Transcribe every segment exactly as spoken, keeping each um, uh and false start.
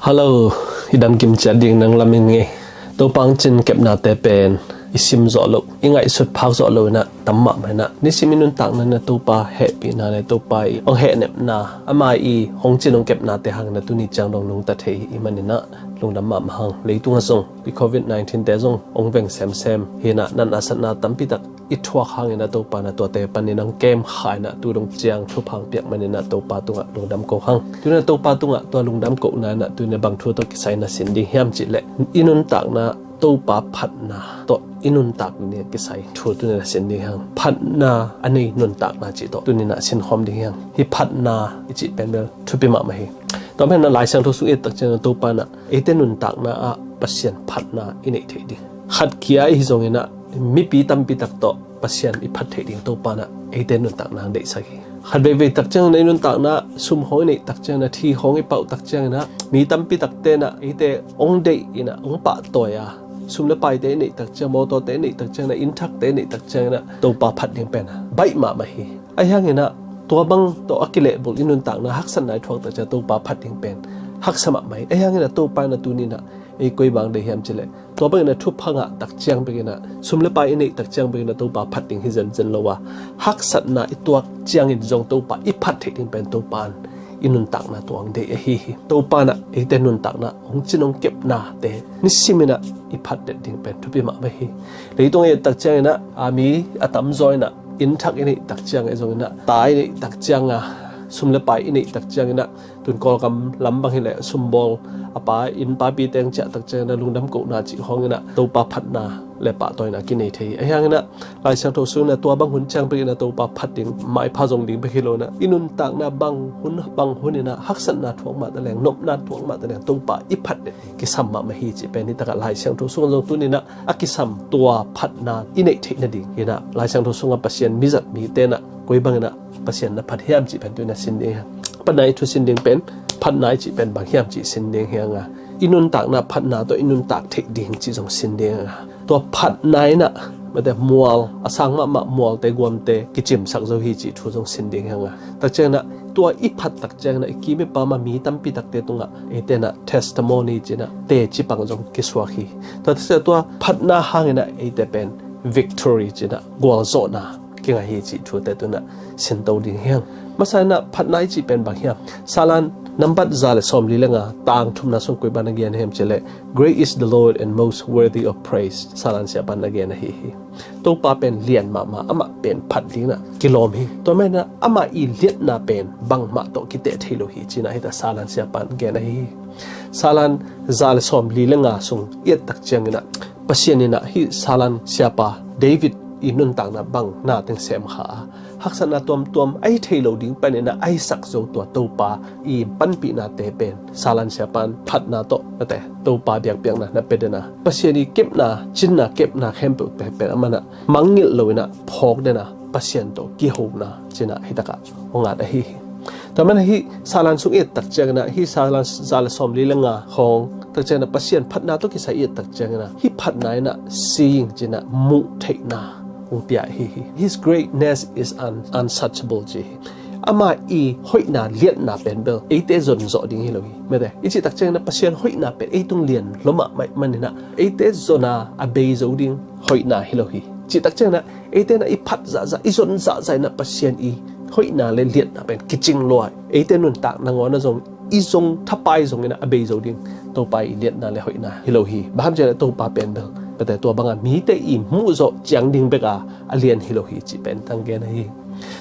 Hello, i damkim ciat ding nang lamin ngei. Topa hong cin kepnate pen i sim zawh loh, i ngaihsut phak zawh loh inah tam mahmah inah, nisim i nuntakna na Topa hehpihna le Topa i hong hehnepna, ama i hong cin hong kepnate hang na tuni ciang dong nungta thei i maninah lungdam mahmah hang. Leitungah zong i covid nineteen te zong hong veng semsem hinah, nan a satna tampitak i thuak hangin a Topa na tuate panin hong kem kha inah tu dong ciang thupha hong piak maninah Topa tungah lungdam ko hang. Tuinah Topa tungah tua lungdam kohna inah tuinah bang thu tawh kisai na sin ding hiam cihleh, i nuntakna Topa phatna tawh i nuntak ding kisai thu tuinah na sin ding hang. Phatna a nei nuntakna cih tawh tuninah sinkhawm ding hang. Hih phatna i cih pen bel thupi mahmah hi. Tua pen na Lai Siangtho sung i et tak ciangin Topa na eite nuntakna ah Pasian phatna i neih theih ding. Khat kia i hi zonginah mipi tampi tak tawh Pasian i phat theih ding Topa na eite nuntakna hong deihsak hi. Khat veivei tak ciangin i nuntakna sum khawng i neih tak ciangin, thi khawng i pauh tak ciangin, mi tampi takte na eite hong deih inah hong pahtawi a, sum le paite i neih tak ciang, mawtawte i neih tak ciangin, innthakte i neih tak ciangin Topa phat ding pen baih mahmah hi. Ahi hanginah tua bang tawh a kilehbulh i nuntakna haksatna i thuak tak ciang Topa phat ding pen haksa mahmah hi. Ahi hanginah Topa inah tuninah ei koi bang deih hiam cihleh, tua bangin a thupha ngah tak ciang bekin a, sum le pai i neih tak ciang bekin a Topa phat ding hi zenzen lo a, haksatna i tuak ciangin zong Topa i phat theih ding pen Topa in i nuntakna tuang deih ahi hi. Topa na eite nuntakna hong cin hong kepnate nisimin a i phat det ding pen thupi mahmah hi. Leitung a i et tak ciangin a, a mi a tamzaw in a, inn thak i neih tak ciang ahi zongin a, ta i neih tak ciang a, sum le pai i neih tak ciangin a, tun Kawlgam lam bang hileh sumbawl a pa inn papi teng ciah tak ciangin a, lungdam kohna cih khawngin a, Topa phatna le pahtawina kinei thei hi. Ahi hangin a, Lai Siangtho sungin a, tua bang hun ciang bekin a Topa phat ding, maipha zong ding bek hi lo in a, i nuntakna bang hun bang hun in a, haksatna thuak mah ta leng, nopna thuak mah ta leng, Topa i phat ding kisam mahmah hi cih pen hi takah Lai Siangtho sungah zong tunin a, a kisam tua phatna i neih theih nading hi in a, Lai Siangtho sungah Pasian mizat mite in a, koi bangin a Pasian na phat hiam cih pen tuin a sin ding hi. Phatna i thu sin ding pen, phatna i cih pen bang hiam cih sin ding hi hang a, i nuntakna phatna tawh i nuntak theih ding cih zong sin ding hi hang a, tua phatna in a, mate mual, a sang mahmah mualte guamte kicimsak zo hi cih thu zong sin ding hi hang a. Tak ciangin a, tua i phat tak ciangin a, i kim i pam a mi tampi takte tungah eite in a testimony ci in a, teci pang zong kisuak hi. Tua tak ciang tua phatna hangin a eite pen victory ci in a, gualzawhna kinga hi cih thute tuin a sinto ding hi hang. Masa in a phatna i cih pen bang hiam? Salan nambat za le sawmli le nga, tang thumna sung koi bang na gen hiam cihleh, "Great is the Lord and most worthy of praise." Salan siapan na gen ahi hi. Topa pen lian mahmah, amah pen phat ding in a kilawm hi. Tua manin a, amah i liatna pen bangmah tawh kiteh thei lo hi ci in a, hi ta Salan siapan gen ahi hi. Salan za le sawmli le nga sung i et tak ciangin a, Pasian in a hih Salan siapa David i nuntakna bang na teng sem kha a, haksatna tuamtuam a hi thei lo ding panin a, a hisak zo tua Topa i panpihnate pen Salan siapan phatna tawh, mate, Topa biakpiakna na pia den a, Pasian i kepna, cinna kepna khempeuh pen amah in a mangngilh lo in a phawk den a, Pasian tawh kihona ci in a, hi takah hong at ahi hi. Tua manin a, hih Salan sung i et tak ciangin a, hih Salan za le sawmli le nga khawng tak ciangin a, Pasian phatna tawh kisai i et tak ciangin a, hih phatna in a seeing ci in a, muh theihna hong pia ahi hi. "His greatness is un-, unsearchable," ci hi. Amah i hoihna liatna pen bel eite zon zawh ding hi lo hi. Mate, i cih tak ciangin a, Pasian hoihna pen ei tung lian lua mahmah manin a, eite zon a, a bei zo ding hoihna hi lo hi. Cih tak ciangin a, eite in a i phat zahzah, i zon zahzah in a, Pasian i hoihna le liatna pen kicing lua, eite nuntak nangawn a zong, i zong thapai zongin a, a bei zo ding Topa i liatna le hoihna hi lo hi. Bang hiam cihleh Topa pen bel, mate, tua bang a mite i muh zawh ciang ding bek a, a lian hi lo hi cih pen tang gen ahi hi.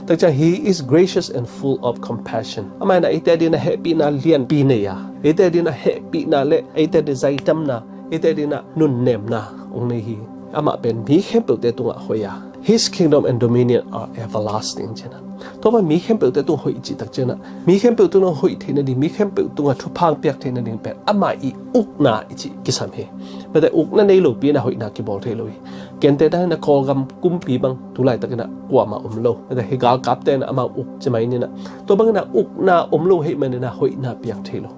Tak ciang, "He is gracious and full of compassion." Amah in a eite adingin a hehpihna lianpi nei a, eite adingin a hehpihna le eite adingin a zaidamna, eite adingin a nunnemna hong nei hi. Amah pen mi khempeuhte tungah hoih a, "His kingdom and dominion are everlasting," ci in a. Tua bang mi khempeuhte tung hoih cih tak ciangin a, mi khempeuh tungah hoih theih nading, mi khempeuh tungah thupha hong piak theih nading pen amah i ukna i cih kisam hi. Mate, ukna nei lopi in a hoihna kibawl thei lo hi. Gentehna in a, Kawlgam kumpi bang tu laitakin a kuamah om lo. Mate, hih galkapte in a amau uk ci mai ni in a, tua bangin a ukna om lo ahih manin a hoihna piang thei lo.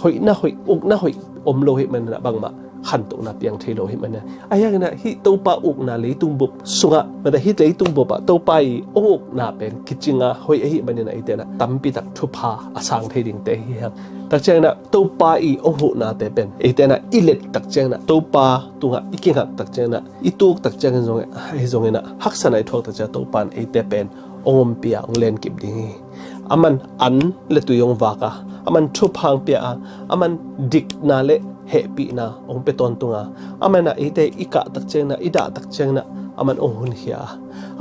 Hoihna hoih, ukna hoih om lo ahih manin a bangmah khantohna piang thei lo hi manin ah, ahi hangin ah hih Topa ukna leitung bup sungah, mate, hih leitung bup ah Topa i hong ukna pen kicinga hoih ahi manin ah eite in ah tampi tak thupha a sang thei dingte hi hang. Tak ciangin ah Topa i hong huhnate pen eite in ah i let tak ciangin ah, Topa tungah i kingak tak ciangin ah, i tuk tak ciangin zong, ahi zongin ah haksatna i thuak tak ciang Topa in eite pen hong ompih a, hong lenkip ding hi. Aman an le tui hong vak a, aman thupha hong pia a, aman dikna le hehpihna hong pia tawntung a, aman ah eite i kah tak ciangin ah, i dah tak ciangin ah aman hong hunkhia a,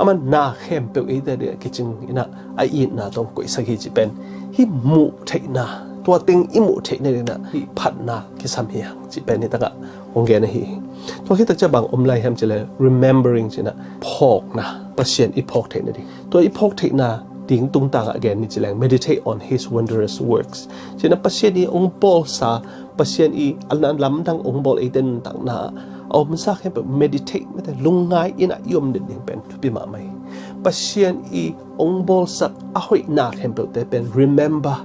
aman na khempeuh eite adingin ah kicing in ah a itna tawh hong koihsak hi cih pen hih muh theihna, tua teng i muh theihna dingin ah hih phatna kisam hi hang cih pen hi takah hong gen ahi hi. Tua khit tak ciang bang om lai hiam cih leh remembering cih in ah phawkna, Pasian i phawk theihna ding. Tua i phawk theihna ding tungtang ah gen ni cih leh meditate on his wondrous works. Cih in ah Pasian i hong bawlsa, Pasian i a na lamdang hong bawl eite nuntakna ah a omsa khempeuh meditate, mate, lungngai in ah i om den ding pen thupi mahmah hi. Pasian i hong bawlsak a hoihna khempeuhte pen remember,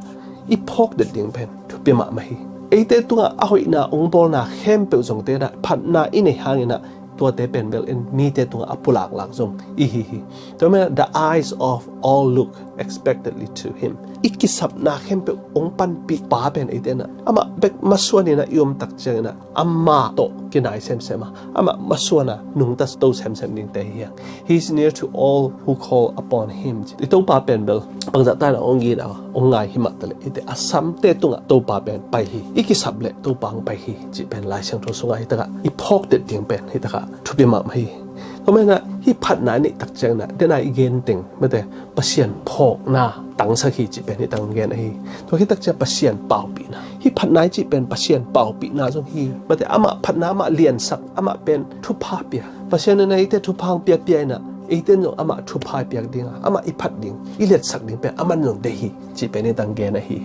i phawk den ding pen thupi mahmah hi. Eite tungah a hoihna hong bawlna khempeuh zongte in ah phatna i neih hangin ah tuate pen bel in mite tungah a pulaklak zong i hi hi. Tua manin ah the eyes of all look expectantly to him. I kisapna khempeuh hong panpih pa pen eite in ah amah bek masuan in ah i om tak ciangin ah amah tawh kinai semsem a, amah masuan a nungta to semsem dingte hi hang. He is near to all who call upon him. I Topa pen bel bangzah ta in ah hong it a, hong ngai hi mah taleh eite a samte tungah Topa pen pai hi. I kisap leh Topa hong pai hi cih pen Lai Siangtho sungah hi takah i phawk den ding pen hi takah thupi mahmah hi. Tua manin ah hih phatna i neih tak ciangin ah den a i gen teng, mate, Pasian phawkna tangsak hi cih pen hi tang gen ahi. Tua khit tak ciang Pasian paupihna, hih phatna i cih pen Pasian paupihna zong hi, mate, amah phatna, amah liansak, amah pen thupha pia. Pasian in ah eite thupha hong piapia in ah eite in zong amah thupha i piak ding a, amah i phat ding, i liansak ding pen aman zong deih hi cih pen hi tang gen ahi.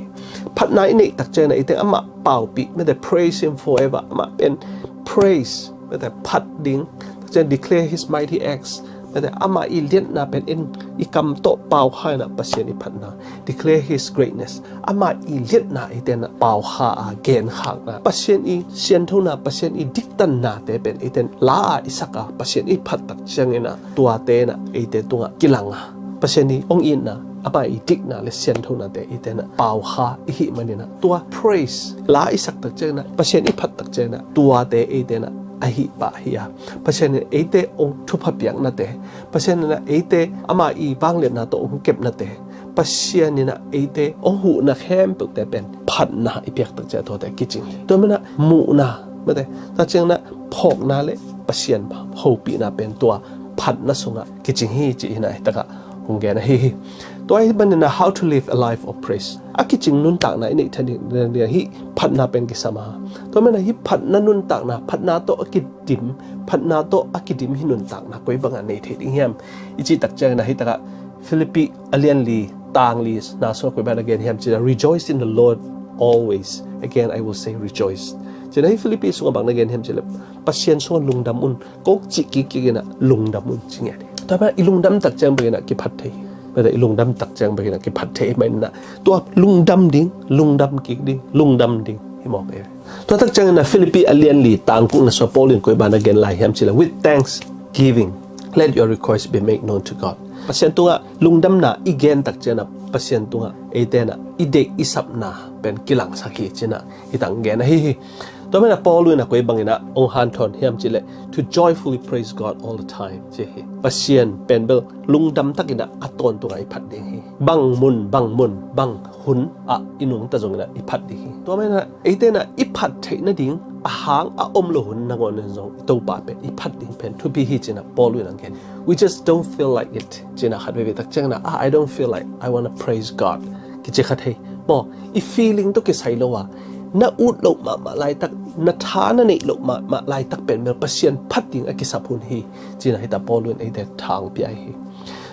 Phatna i neih tak ciangin ah eite amah paupih, mate, praise him forever, amah pen praise, mate, phat ding, tak ciang declare his mighty acts, mate, amah i liatna pen in i kam tawh paukha in ah Pasian i phatna, declare his greatness, amah i liatna eite in ah paukha a genkhakna, Pasian i sianthona, Pasian i diktannate pen eite in la a i sak a, Pasian i phat tak ciangin ah tuate in ah eite tungah kilang a, Pasian i hong itna, amah i dikna le sianthonate eite in ah paukha i hih manin ah tua praise la i sak tak ciangin ah, Pasian i phat tak ciangin ah tuate eite in ah a hih pah hi a, Pasian in eite hong thupha piaknate, Pasian in ah eite amah i vangliatna tawh hong kepnate, Pasian in ah eite hong huhna khempeuhte pen phatna i piak tak ciang tuate kicing hi. Tua manin ah muhna, mate, tak ciangin ah phawkna le Pasian hopihna pen tua phatna sungah kicing hi cih hi in ah hi takah hong gen ahi hi. Tua ahih manin ah how to live a life of praise, a kicing nuntakna i neih theih ding, ding, ding hih phatna pen kisam a. Tua manin ah hih phatna nuntakna, phatna tawh a kidim, phatna tawh a kidim hih nuntakna koi bangah nei thei ding hiam i cih tak ciangin ah hi takah Philippi a lian li, tang li na sungah koi bang na gen hiam cih leh, rejoice in the Lord always. Again, I will say rejoice. Cih in ah hih Philippi sungah bang na gen hiam cih leh, Pasian sungah lungdam un, kong cih kik kik in ah lungdam un ci ngiat hi. Tua manin ah i lungdam tak ciang bek in ah kiphat thei hi. Mate, i lungdam tak ciang bek in ah kiphat thei hi manin ah tua lungdam ding, lungdam kik ding, lungdam ding hi mawk hi. Tua tak ciangin ah Philippi a lian li, tang guk na sungah Paul in koi bang na gen lai hiam cih leh, with thanksgiving let your request be made known to God. Pasian tungah lungdamna i gen tak ciangin ah Pasian tungah eite in ah i deih i sapna pen kilangsak hi cih in ah hi tang gen ahi hi. Tua manin ah Paul in ah koi bangin ah hong hanthawn hiam cih leh, to joyfully praise God all the time ci hi. Pasian pen bel lungdam takin ah a tawntung ah i phat ding hi. Bang mun, bang mun, bang hun ah i nungta zongin ah i phat ding hi. Tua manin ah eite in ah i phat theih nading a hang a om lo hun nangawn in zong i Topa pen i phat ding pen thupi hi ci in ah Paul in ah gen. We just don't feel like it ci in ah khat veivei tak ciangin ah, ah, I don't feel like I wanna praise God kici kha thei. Maw, i feeling tawh kisai lo a, na ut loh mahmah laitak, na tha na neih loh mahmah laitak pen bel Pasian phat ding a kisap hun hi ci in ah hi ta Paul in eite tha hong pia hi.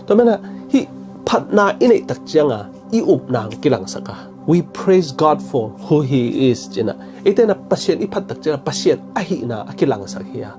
Tua manin ah hih phatna i neih tak ciang a i upna hong kilangsak a, we praise God for who he is ci in ah, eite in ah Pasian i phat tak ciang a Pasian ahihna a kilangsak hi a,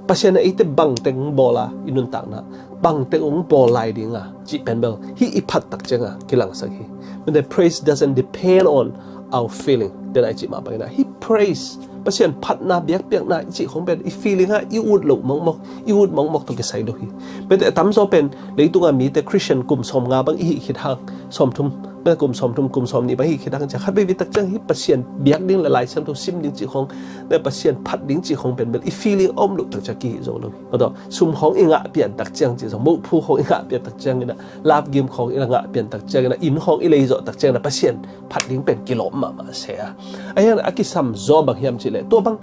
Pasian in ah eite bangteng hong bawl a, i nuntakna bangteng hong bawl lai ding a cih pen bel hih i phat tak ciang a kilangsak hi. Mate, praise doesn't depend on our feeling. Tua na i cih mah bangin ah hih praise, Pasian phatna, biakpiakna i cih khong pen i feeling ah i ut loh mawkmawk, i ut mawkmawk tawh kisai lo hi. Mate, a tamzaw pen leitung a mite Christian kum sawmnga bang i hih khit hang, sawmthum, mate, kum sawmthum, kum sawmnih bang i hih khit hang ciang, khat veivei tak ciang hih Pasian biak ding le Lai Siangtho sim ding cih khong, mate, Pasian phat ding cih khong pen bel i feeling a om loh tak ciang kihih zo lo hi. Mate, sum khong i ngah pian tak ciang cih zong, mawhphu khong i ngah pian tak ciangin ah, love game khong i la ngah pian tak ciangin ah, inn khong i lei zawh tak ciangin ah, Pasian phat ding pen kilawm mahmah se a. Ahi hang a kisam zaw bang hiam cih leh, tua bang,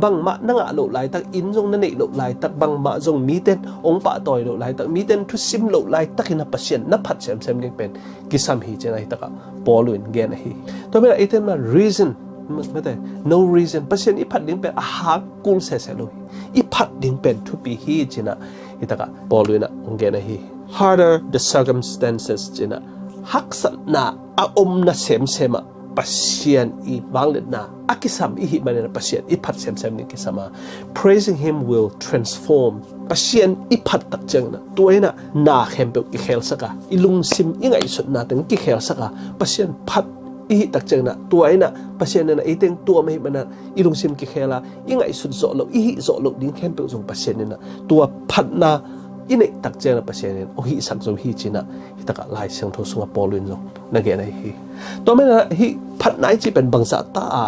bangmah na ngah loh laitak, inn zong na neih loh laitak, bangmah zong miten hong pahtawi loh laitak, miten thusim loh laitakin ah Pasian na phat semsem ding pen kisam hi ci-in ah hih takah Paul in gen ahi. Tua manin ah eite mah reason, mate, no reason, Pasian i phat ding pen a hak kul sese lo hi. I phat ding pen thupi hi ci-in ah hih takah Paul in ah hong gen ahi. Harder the circumstances ci-in ah, haksatna a omna semsem ah Pasian i vangliatna a kisam i hih manin ah Pasian i phat semsem ding kisam a, praising him will transform. Pasian i phat tak ciangin ah, tua in ah na khempeuh kikhelsak a, i lungsim, i ngaihsutna teng kikhelsak a, Pasian phat i hih tak ciangin ah, tua in ah Pasian in ah eite tua mah i hih manin ah i lungsim kikhel a, i ngaihsut zawh loh, i hih zawh loh ding khempeuh zong Pasian in ah tua phatna i neih tak ciangin ah Pasian in hong hihsak zo hi ci-in ah hih takah Lai Siangtho sungah Paul in zong na gen ahi hi. Tua manin ah hih phatna i cih pen bangzah ta a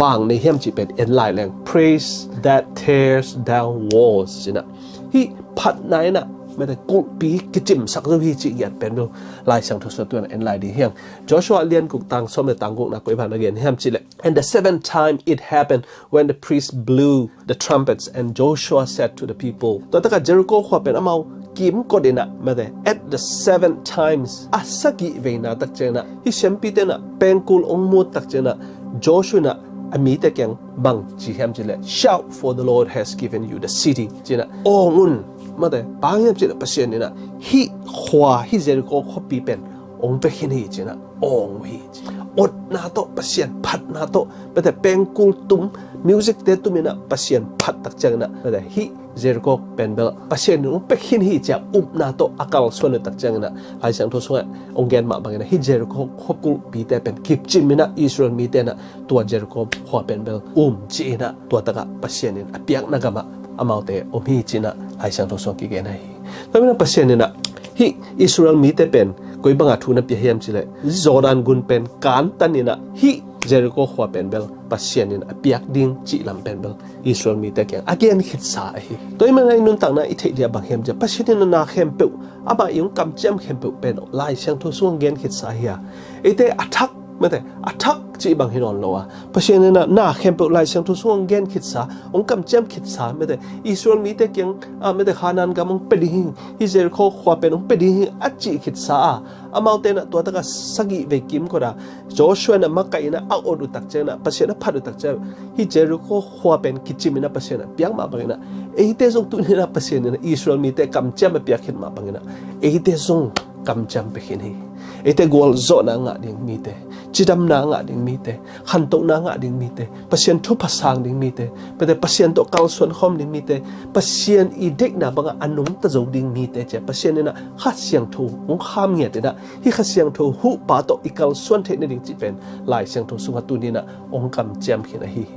vang nei hiam cih pen en lai leng, praise that tears down walls ci-in ah, hih phatna in ah, mate, kulhpi kicimsak zo hi cih ngiat pen bel Lai Siangtho sungah tu-in ah en lai ding hi hang. Joshua lian guk tang sawm le tang gukna koi bang na gen hiam cih leh, and the seventh time it happened, when the priests blew the trumpets, and Joshua said to the people. Tua takah Jericho khua pen amau kimkot in ah, mate, at the seventh times, a sagih veina tak ciangin ah, hih siampite in ah pengkul hong mut tak ciangin ah, Joshua in ah a mite kiang bang ci hiam cih leh, shout, for the Lord has given you the city ci-in ah awng un, mate, bang hiam cih leh Pasian in ah hih khua, hih Jericho khuapi pen hong pia khin hi ci-in ah awng uh hi ci. Otna tawh, Pasian phatna tawh, mate, pengkul tum, music te tum in ah Pasian phat tak ciangin ah, mate, hih Jericho pen bel Pasian in hong pia khin hi ci-a upna tawh a kalsuan uh tak ciangin ah, Lai Siangtho sungah hong gen mah bangin ah hih Jericho khua kulhpite pen kicim in ah Israel mite in ah tua Jericho khua pen bel um ci-in ah, tua takah Pasian in a piakna gamah amaute om hi ci-in ah Lai Siangtho sungah kigen ahi hi. Tua manin ah Pasian in ah hih Israel mite pen koi banga thu na pia hiam cih leh, Jordan gun pen kantan in ah hih Jericho khua pen bel Pasian in a piak ding cih lam pen bel Israel mite kiang a gen khitsa ahi. Tua ahih manin ah i nuntakna i theih ding a bang hiam cih leh, Pasian in ah na khempeuh, amah i hong kamciam khempeuh pen Lai Siangtho sungah gen khitsa hi a. Eite a thak, mate, a thak cih bang hi nawn lo a, Pasian in ah na khempeuh Lai Siangtho sungah hong gen khitsa, hong kamciam khitsa, mate, Israel mite kiang, ah, mate, Kanaan gam hong pia ding hi, hih Jericho khua pen hong pia ding hi a cih khitsa a, amaute in ah tua takah sagih vei kimkot a, Joshua in ah makaih in ah a ot uh tak ciangin ah, Pasian a phat uh tak ciangin ah, hih Jericho khua pen kicim in ah Pasian a piak mah bangin ah, eite zong tuni in ah Pasian in ah Israel mite kamciam a piak khit mah bangin ah, eite zong kamciam pia khin hi. Eite gualzawhna ngah ding mite, cidamna ngah ding mite, khantohna ngah ding mite, Pasian thupha sang ding mite, mate, Pasian tawh kalsuan khawm ding mite, Pasian i deihna bangah a nungta zo ding mite ci-a Pasian in ah Kha Siangtho hong kham ngiat in ah, hih Kha Siangtho huhpa tawh i kalsuan theih nading cih pen Lai Siangtho sungah tuni in ah hong kamciam khin ahi hi.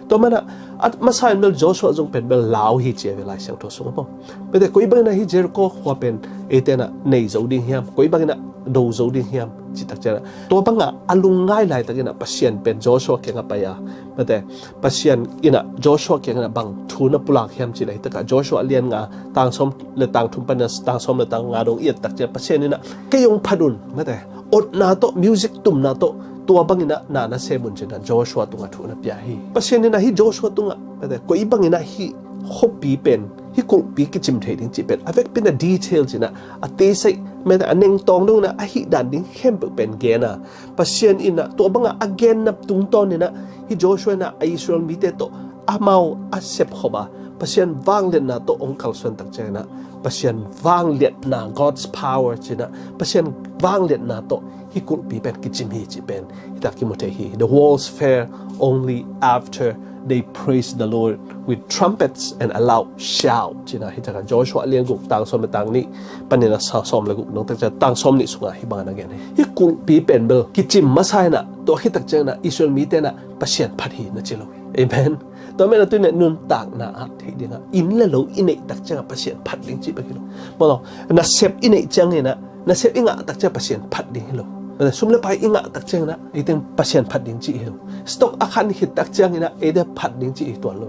Tua manin ah, a masa in bel Joshua zong pen bel lau hi ci a ve Lai Siangtho sungah maw. Mate, koi bangin ah hih Jericho khua pen eite in ah nei zo ding hiam, koi bangin ah do zo ding hiam cih tak ciangin ah, tua bangah a lungngai laitakin ah Pasian pen Joshua kiangah pai a, mate, Pasian in ah Joshua kiangah bang thu na pulak hiam cih leh, hih takah Joshua lian nga tang sawm le tang thum panin ah tang sawm le tang nga dong i et tak ciangin ah, Pasian in ah kei hong phat un, mate, otna tawh, music tumna tawh, tua bangin ah na na sem un ci-in ah Joshua tungah thu na pia hi. Pasian in ah hih Joshua tungah, mate, koi bangin ah hih khuapi pen, hih kulhpi kicim thei ding cih pen a vekpi in ah detail ci-in ah, a teisai, mate, a nengtawng dongin ah a hih dan ding khempeuh pen gen a, Pasian in ah tua bangah a gen nop tungtawnin ah hih Joshua in ah a Israel mite tawh amau a sepkhop a, Pasian vangliatna tawh hong kalsuan tak ciangin ah, Pasian vangliatna, God's power ci-in ah, Pasian vangliatna tawh hih kulhpi pen kicim hi cih pen hi tak kimu thei hi. The walls fell only after they praised the Lord with trumpets and a loud shout ci-in ah, hi tak a Joshua lian guk tang sawm le tang nih panin a sa sawm le guk nong tak ciang tang sawm nih sungah hih bangin a gen hi. Hih kulhpi pen bel kicim masa in ah, tua hi tak ciangin ah Israel mite in ah Pasian phat hi na ci lo hi. Amen. Tua manin ah tuni-in ah nuntakna ah theih dingah inn le lo i neih tak ciangah Pasian phat ding cih bek hi lo. Maw lo, nasep i neih ciangin ah, nasep i ngah tak ciangah Pasian phat ding hi lo. Sum le pai i ngah tak ciangin ah, i teng Pasian phat ding cih hi lo. Stock a khan khit tak ciangin ah, ei teng phat ding cih hi tuan lo.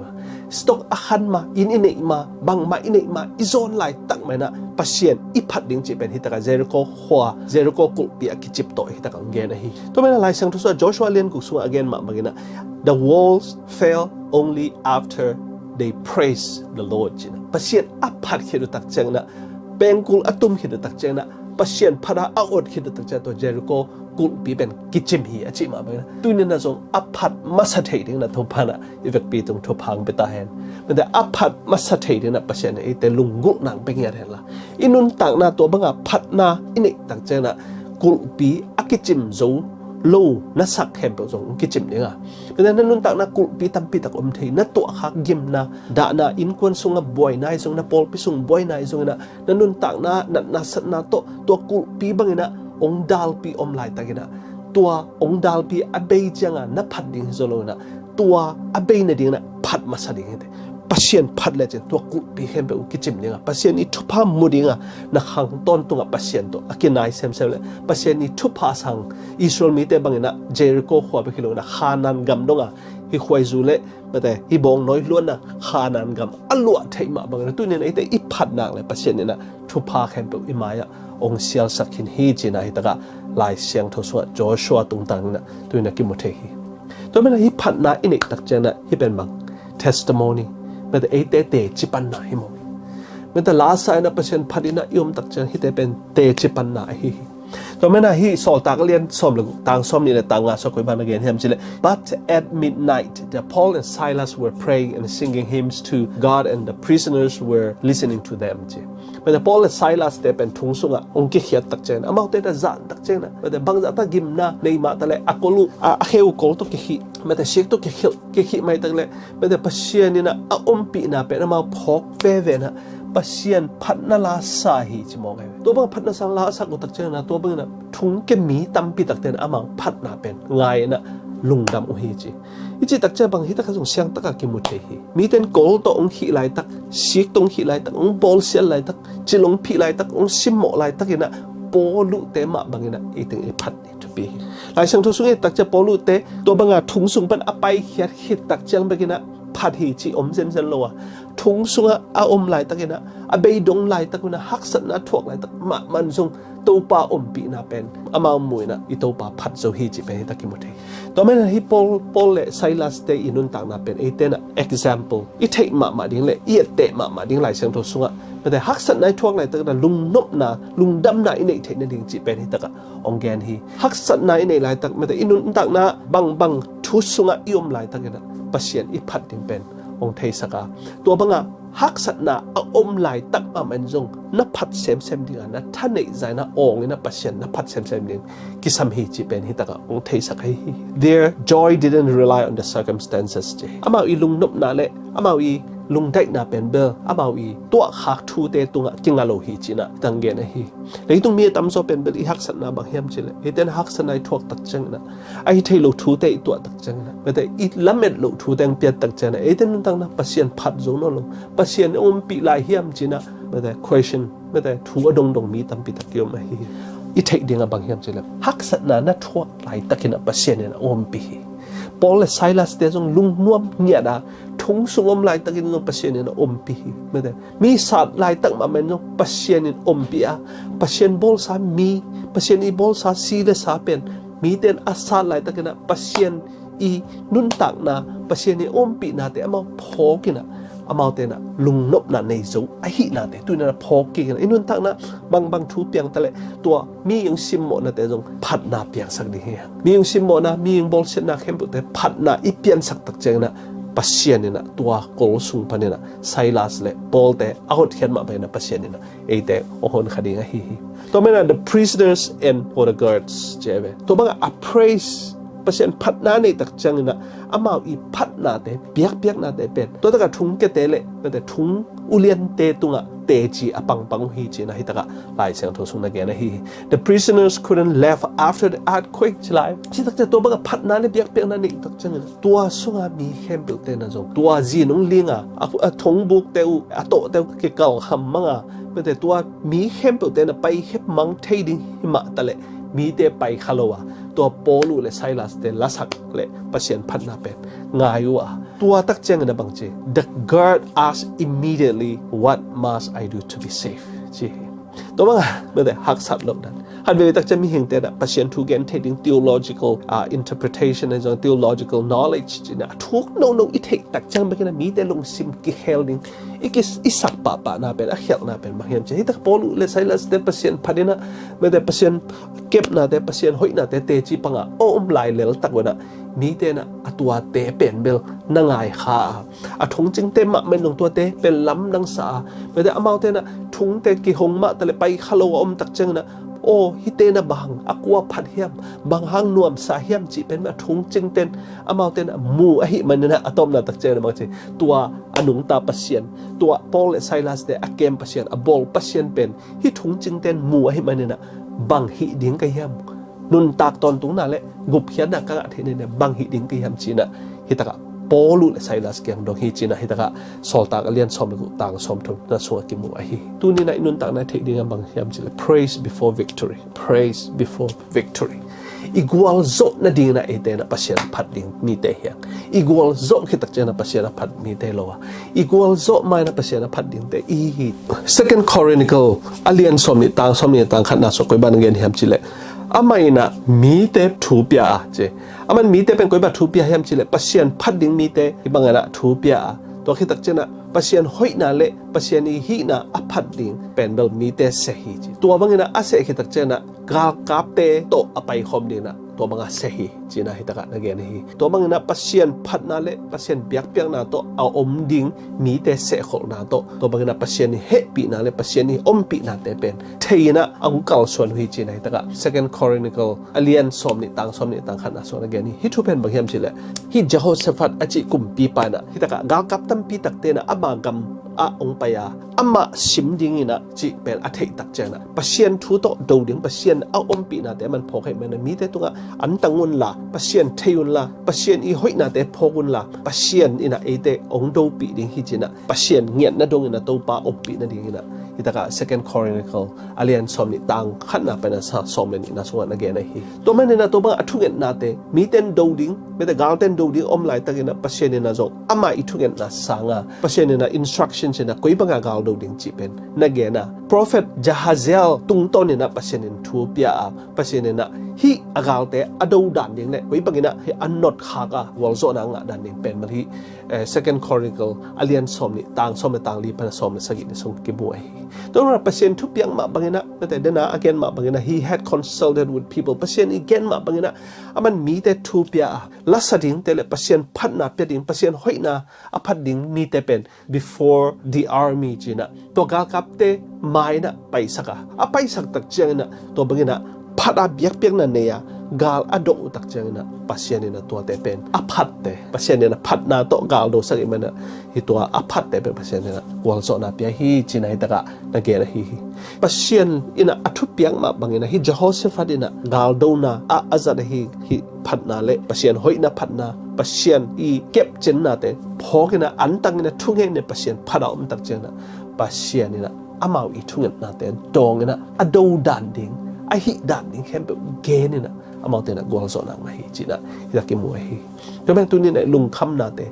Stock a khan ma, inn i neih ma, bangmah i neih ma, i zawn laitak mah in ah Pasian i phat ding cih pen hi tak a Jericho khua, Jericho kulhpi a kicip tawh hi tak a hong gen ahi. Tua manin ah Lai Siangtho sungah Joshua lian guk sungah a gen mah bangin ah, the walls fell only after they praised the Lord ci-in ah, Pasian a phat khit uh tak ciangin ah, pengkul a tum khit uh tak ciangin ah, Pasian phat a a ot khit uh tak ciangin ah, tua Jericho kulhpi pen kicim hi a cih mah bangin ah, tuni-in ah zong a phat masa thei dingin ah Topa in ah i vekpi tung thupha hong pia ta hen. Mate, a phat masa thei dingin ah Pasian in eite lunggulhna hong pia ngiat hen la, i nuntakna tua banga phatna i neih tak ciangin ah kulhpi a kicim zo lo na sak khempeuh zong hong kicim ding a. Mate, na nuntakna kulhpi tampi tak om thei, na tuahkhak gimna, dahna, innkuan sungah buaina hi zongin ah, pawlpi sung buaina hi zongin ah, na nuntakna natna satna tawh tua kulhpi bangin ah hong dalpi om laitakin ah, tua hong dalpi a bei ciangah na phat ding hi zaw lo-in ah, tua a bei nadingin ah phat masa ding hi teh. Pasian phat lecin tua kulhpi khempeuh kicim ding a, Pasian i thupha mu ding a, na khang tawntungah Pasian tawh a kinai semsem le, Pasian i thupha sang, Israel mite bangin ah Jericho khua bek hi lo-in ah Khanaan gam dong a, hih khuaizu le, mate, hih bawngnawi luanna Khanaan gam a luah theih mah bangin ah, tuni-in ah eite i phat nak le Pasian in ah thupha khempeuh i mai-ah hong sialsak khin hi ci-in ah hi tak a Lai Siangtho sungah Joshua tungtang in ah tuni-in ah kimu thei hi. Tua manin ah hih phatna i neih tak ciangin ah hih pen bang testimony, mate, eite teci panna hi maw. Mate, la sa-in ah Pasian phat in ah i om tak ciang hihte pen teci panna ahi hi. Tua manin ah hih Sawltak lian sawm le guk tang sawm nih le tang nga sungah koi bang a gen hiam cih leh, "But at midnight, the Paul and Silas were praying and singing hymns to God, and the prisoners were listening to them," ci. Mate, Paul le Silas te pen thong sungah hong kikhiat tak ciangin, amaute in ah zan tak ciangin ah, mate, bangzah tak gimna nei mah ta leh, a kol uh, a, a khe uh kol tawh kikhih, mate, sik tawh kikhih, kikhih mai tak leh, mate, Pasian in ah a ompihna pen amau phawk veve in ah, Pasian phatna la sa hi ci mawk hi. Tua bang phatna sang la sak uh tak ciangin ah, tua bangin ah thong kia mi tampi takte in ah amau phatna pen ngai in ah lungdam uh hi ci. I cih tak ciang bang hi tak a zong siang tak a kimu thei hi. Mite in kol tawh hong khih laitak, sik tawh hong khih laitak, hong bawlsiat laitak, cil hong phih laitak, hong simmawh laitakin ah Paul uh te mah bangin ah ei teng i phat ding thupi hi. Lai Siangtho sung i et tak ciang Paul uh te tua banga thong sung pan a paikhiat khit tak ciang bekin ah phat hi ci om zenzen lo a, thong sungah a om laitakin ah, a bei dong laitak un ah, haksatna a thuak laitak mahmah in zong Topa ompihna pen amau mu in ah i Topa phat zo hi cih pen hi tak kimu thei. Tua manin ah hih Paul, Paul le Silas te i nuntakna pen eite in ah example i theih mahmah ding le i etteh mahmah ding Lai Siangtho sungah, mate, haksatna i thuak laitakin ah lungnopna, lungdamna i neih theih nading cih pen hi tak ah hong gen hi. Haksatna i neih laitak, mate, i nuntakna bangbang thu sungah i om laitakin ah Pasian i phat ding pen hong theisak a, tua banga haksatna a om laitak mahmah in zong na phat semsem ding a, na thaneih zah in ah awng in ah Pasian na phat semsem ding kisam hi cih pen hi tak ah hong theisak ahi hi. Their joy didn't rely on the circumstances ci. Amau i lungnopna le amau i lungdaihna pen bel amau i tuahkhak thute tungah kinga lo hi ci-in ah tang gen ahi. Leitung mi a tamzaw pen bel i haksatna bang hiam cih leh, eite in haksatna i thuak tak ciangin ah, a hi thei lo thute i tuah tak ciangin ah, mate, i lamet loh thute hong piat tak ciangin ah, eite nuntakna Pasian phat zo nawn lo, Pasian a ompih lai hiam ci-in ah, mate, question, mate, thu a dongdong mi tampi tak i om ahi hi. I theih ding ah bang hiam cih leh, haksatna na thuak laitakin ah Pasian in ah ompih hi. Paul le Silas te zong lungnuam ngiat a, thong sung om laitakin zong Pasian in a ompih hi. Mate, mi sat laitak mahmah in zong Pasian in ompih a, Pasian bawlsa mi, Pasian i bawlsa si le sa pen mite in a sat laitakin ah Pasian i nuntakna, Pasian i ompihnate amau phawk in ah, amaute in ah lungnopna nei zo ahihnate tu-in ah phawk kik in ah, i nuntakna bangbang thu piang ta leh tua mi i hong simmawhnate zong phatna piangsak ding hi hang. Mi i hong simmawhna, mi i hong bawlsiatna khempeuhte phatna i piansak tak ciangin ah Pasian in ah tua kol sung panin ah Silas le Paul te a hotkhiat mah bangin ah Pasian in ah eite hong honkha ding ahi hi. Tua manin ah the prisoners and for the guards ci hi ve. Tua bangah a praise, Pasian phatna neih tak ciangin ah amau i phatnate, biakpiaknate pen tua takah thungkiate le mate thung uliante tungah teci a pangpang uh hi ci-in ah hi takah Lai Siangtho sung na gen ahi hi. The prisoners couldn't left after the earthquake ci lai. Ci tak ciang tua bangah phatna le biakpiakna neih tak ciangin tua sunga mi khempeuhte na zong tua zi nung linga a, a thongbukte uh, a tawhte uh kikal ham manga mate tua mi khempeuhte na pai khep mang thei ding hi mah taleh mite pai kha lo a, tua Paul uh le Silas te lasak le Pasian phatna pen ngai uh a, tua tak ciangin a bang ci, the guard asked immediately, "What must I do to be saved?" ci hi. Tua bangah mate haksat lo dan. Khatvei tak ciang mihingte na Pasian thu gen thei ding theological, ah, interpretation, a zong theological knowledge ci na a thuk nono i theih tak ciang bek in ah mite lungsim kikhel ding i kis, i sak pahpahna pen, a khialhna pen bang hiam ci hi. Hi tak Paul uh le Silas te Pasian phat in ah mate Pasian kepnate, Pasian hoihnate teci panga a om lai lel tak un ah mite na a tuate pen bel na ngai kha a, a thungcingte mahmah in zong tuate pen lamdang sa a, mate amaute na thungte kihong mah taleh pai kha lo a om tak ciangin ah, aw, hihte na bang a kua phat hiam, bang hang nuamsa hiam cih pen a thungcingte in amaute na mu ahih manin ah a tawpna tak ciangin ah bang ci, tua a nungta Pasian, tua Paul le Silas te a kem Pasian, a bawl Pasian pen hih thungcingte in mu ahih manin ah bang hih ding ka hiam? Nuntak tawntungna le gupkhiatna ka ngah theih nading bang hih ding ka hiam ci-in ah hi takah Paul uh le Silas kiang dong hi ci-in ah hi takah Sawltak a lian sawm le guk tang sawmthum na sungah kimu ahi. Tuni-in ah i nuntakna i theih ding ah bang hiam ci leh praise before victory. Praise before victory. I gualzawh nadingin ah eite na Pasian phat ding mite hi hang. I gualzawh khit tak ciangin ah Pasian a phat mite lo a, i gualzawh ma-in ah Pasian a phat dingte i hi. Second Chronicle a lian sawmnih tang sawmnih tang khatna sungah koi bang na gen hiam ci leh, amah in ah mite thu pia a ci. Amah in mite pen koi bang thu pia hiam ci leh Pasian phat ding mite hi bangin ah thu pia a, tua khit tak ciangin ah Pasian hoihna le Pasian i hihna a phat ding pen bel mite seh hi ci. Tua bangin ah a seh khit tak ciangin ah galkapte tawh a paikhawm dingin ah tua bangah seh hi ci-in ah hi takah na gen hi. Tua bangin ah Pasian phatna le Pasian biakpiakna tawh a om ding mite sehkholhna tawh tua bangin ah Pasian i hehpihna le Pasian i ompihnate pen thei-in ah a hong kalsuan uh hi ci-in ah hi takah Second Chronicle a lian sawmnih tang sawmnih tang khatna sungah na gen hi. Hih thu pen bang hiam ci leh, hih Jehoshaphat a cih kumpipa in ah hi takah galkap tampi takte in ah ama gam ah hong pai a, amah sim dingin ah cih pen a theih tak ciangin ah Pasian thu tawh do ding, Pasian a ompihnate aman phawk ahih manin ah mite tungah antang unla, Pasian thei unla, Pasian i hoihnate phawk unla, Pasian in ah eite hong dopih ding hi ci-in ah Pasian ngiatna dongin ah Topa ompih nadingin ah hi takah Second Chronicle a lian sawmnih tang khatna pan a sa sawm le nihna sungah na gen ahi. Tua manin ah tua bangah a thungetnate, mite in do ding, mite galte in do ding om laitakin ah Pasian in ah zong amah i thungetna sanga Pasian in ah instruction ci-in ah koi bangah gal do ding cih pen na gen a, Prophet Jahaziel tungtawnin ah Pasian in thu pia a, Pasian in ah hih a galte a do dan ding le koi bangin ah hih a notkhak a gualzawhna a ngah dan ding pen bel hih, eh, Second Chronicle a lian sawmnih tang sawm le tang li pan a sawm le sagih ni sung kimu ahi. Tua manin ah Pasian thupiak mah bangin ah, mate dena a gen mah bangin ah, he had consulted with people. Pasian i gen mah bangin ah aman mite thu pia a, lasa dingte le Pasian phatna pia ding, Pasian hoihna a phat ding mite pen before the army ci-in ah tua galkapte mai-in ah paisak a, a paisak tak ciangin ah tua bangin ah phat a biakpiakna nei a gal a dawh uh tak ciangin ah Pasian in ah tuate pen a phatte, Pasian in ah phatna tawh gal dosak ahih manin ah hih tua a phatte pen Pasian in ah gualzawhna pia hi ci-in ah hi takah na gen ahi hi. Pasian in ah a thupiak mah bangin ah hih Jehoshaphat in ah galdona ah a zat ahi hih phatna le Pasian hoihna phatna, Pasian i kepcinnate phawkin ah antangin ah thungenin Pasian phat a om tak ciangin ah Pasian in ah amau i thungetnate dawngin ah a do dan ding, a hih dan ding khempeuh genin ah amaute in ah gualzawhna ngah hi ci-in ah hi tak kimu ahi. Tua manin tuni-in ah lungkhamnate,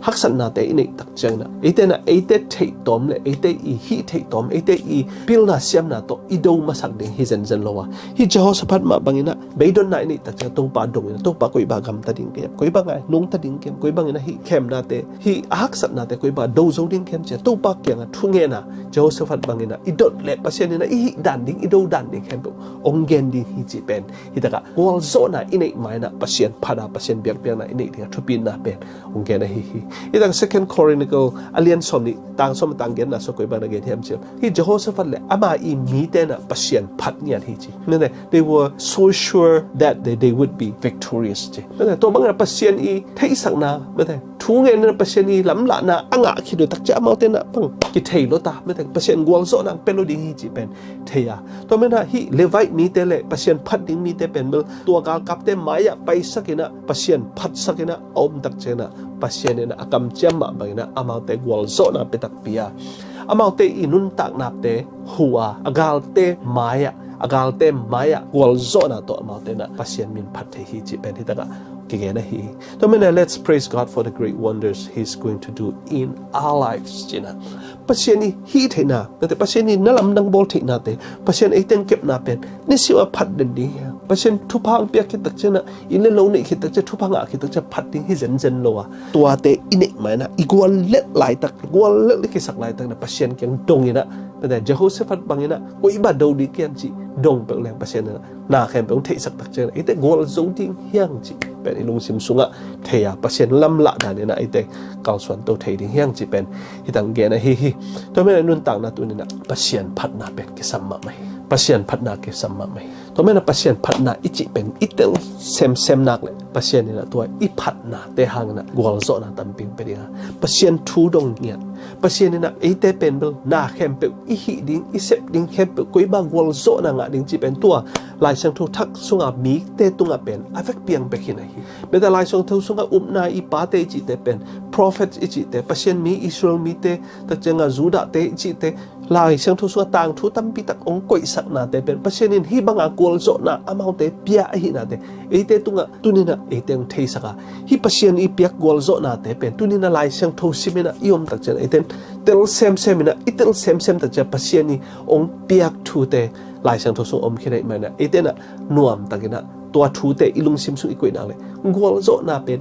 haksatnate i neih tak ciangin ah eite in ah eite theihtawm le eite i hih theihtawm, eite i pilna siamna tawh i do masak ding hi zenzen lo a, hih Jehoshaphat mah bangin ah beidonna i neih tak ciang Topa dongin ah, Topa koi bang gamta ding ka hiam, koi bang a nungta ding ka hiam, koi bangin ah hih khemnate, hih a haksatnate koi bang do zo ding ka hiam ci-a Topa kiangah thungen a, Jehoshaphat bangin ah i dot le Pasian in ah i hih dan ding, i do dan ding khempeuh hong gen ding hi cih pen hi takah gualzawhna i neih ma-in ah Pasian phat a, Pasian biakpiakna i neih Thupina pen hong gen ahi hi. Hi tang Second Chronicle a lian sawm nih, tang sawm a tang genna sua koi bang na gen hiam cih leh, hi Jehoshaphat le ama i mite na Pasian phat ngiat hi ci. Mete, they were so sure that they, they would be victorious ci. Mete, tua bang na Pasian i theihsakna, mete, thu ngen na Pasian i lamlahna a ngah khit uh tak ciang amaute na bang kithei lo ta, mete, Pasian gualzawhna pia lo ding hi ci pen thei a. Tua mena hi Levite mite le Pasian phat ding mite pen bel tua galkapte mai-ah paisak in a, Pasian phatsak in a, a om tak ciang a, Pasian in a kamciam mah bang in a, amaute gualzawhna pia takpi a, amaute i nuntaknate hu a, a galte mai-ah, a galte mai-ah gualzawhna tawh amaute na Pasian min phat thei hi ci pen hi tak a kigen ahi hi. Tua mena, let's praise God for the great wonders He's going to do in our lives ci na. Pasian i hih theihna, mete, Pasian i na lamdang bawl theihnate, Pasian ei teng kepna pen nisim a phat den ding hi a. Pasian thupha hong piak khit tak ciang a, inn le lo neih khit tak ciang, thupha ngah khit tak ciang phat ding hi zenzen lo a, tuate i neih mai na, i guallelh laitak, guallelh i kisak laitak na Pasian kiang dong in a, mete, Jehoshaphat bang in a, koi bang do ding kian ci, dong peuh leng Pasian in a na khempeuh hong theihsak tak ciang a, eite gualzo ding hi hang ci pen i lungsim sungah thei a, Pasian lamlahna in a eite kalsuan to thei ding hi hang ci pen hi tang gen ahi hi. Tua mena nuntakna tuni na Pasian phatna pen kisam mahmah hi. Pasian phatna kisam mahmah hi. Tua mena Pasian phatna i cih pen i tel semsem nak le Pasian in a tua i phatnate hang in a gualzawhna tampi hong pia ding a, Pasian thu dong ngiat, Pasian in a eite pen bel na khempeuh i hih ding, i sep ding khempeuh, koi bang gualzawhna ngah ding ci pen tua Lai Siangtho Thak sunga mite tungah pen a vekpi hong pia khin ahi. Mete, Lai Siangtho sunga upna i pate i cihte pen, prophet i cihte, Pasian mi, Israel mite, tak ciang a Judahte i cihte, Lai Siangtho sunga tangthu tampi tak hong koihsaknate pen Pasian in hih banga gualzawhna amaute pia ahihnate eite tungah tuni na eite hong theisak a, hih Pasian i piak gualzawhnate pen tuni na Lai Siangtho sim in a i om tak ciang a, eite tel semsem in a, i tel semsem tak ciang a Pasian i hong piak thute Lai Siangtho sung om khin ahih manin a, eite na nuamtak in a tua thute i lungsim sung i koih nak le, gualzawhna pen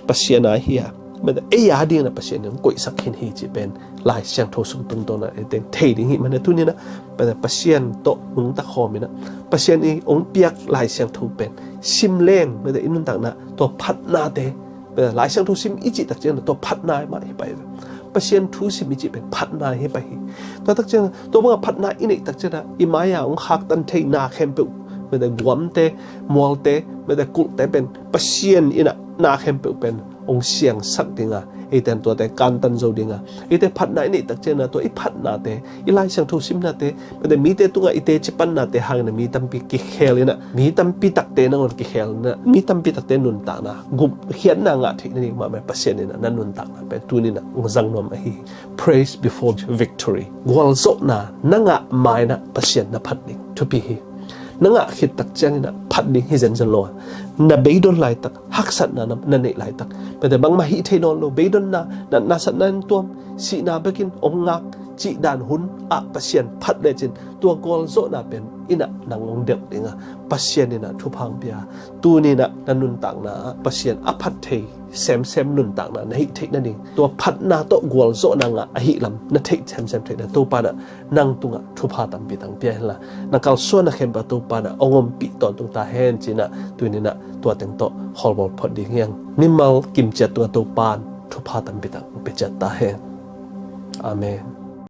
Pasian a hi a, mete, ei a ding in a Pasian in hong koihsak khin hi ci pen Lai Siangtho sung tungtawn a eite thei ding hi. Mete, tuni na, mete, Pasian tawh nungta khawm in a, Pasian i hong piak Lai Siangtho pen sim leng, mete, i nuntakna tua phatnate, mete, Lai Siangtho sim i cih tak ciang a tua phatna mah hi pai ve. Pasian thu sim i cih pen phatna hi pai hi. Tua tak ciang a, tua banga phatna i neih tak ciang a, i mai-a hong khaktan thei na khempeuh, mete, guamte, mualte, mete, kulhte pen Pasian in a na khempeuh pen hong siangsak ding a, eite in tuate kantan zo ding a, eite phatna i neih tak ciang a, tua i phatnate, i Lai Siangtho simnate, mete, mite tungah i teci pannate hang in a mi tampi kikhel in a, mi tampi takte nangawn kikhel in a, mi tampi takte nuntakna, gupkhiatna ngah theih nading mahmah Pasian in a na nuntakna pen tuni na hong zang nuam ahi hi. Praise before victory. Gualzawhna na ngah ma-in a Pasian na phat ding thupi hi. Na ngah khit tak ciangin a phat ding hi zenzen lo a, na beidon laitak, haksatna na, na neih laitak, mete, bangmah hih thei nawn lo, beidonna, natna satna in tuam, sihna bekin hong ngak cih dan hun ah Pasian phat lecin tua gualzawhna pen in a nang hong delh ding a, Pasian in a thupha hong pia. Tuni in a na nuntakna ah Pasian a phat thei semsem nuntakna na hih theih nading, tua phatna tawh gualzawhna ngah ahih lam na theih semsem theih na, Topa in a nang tungah thupha tampi tang pia hen la, na kalsuanna khempeuh Topa in a hong ompih tawntung ta hen ci-in a, tuni in a tua teng tawh khawlbawl phot ding hi hang. Mimal kimciat tungah Topa in thupha tampi tang pia ciat ta hen. Amen.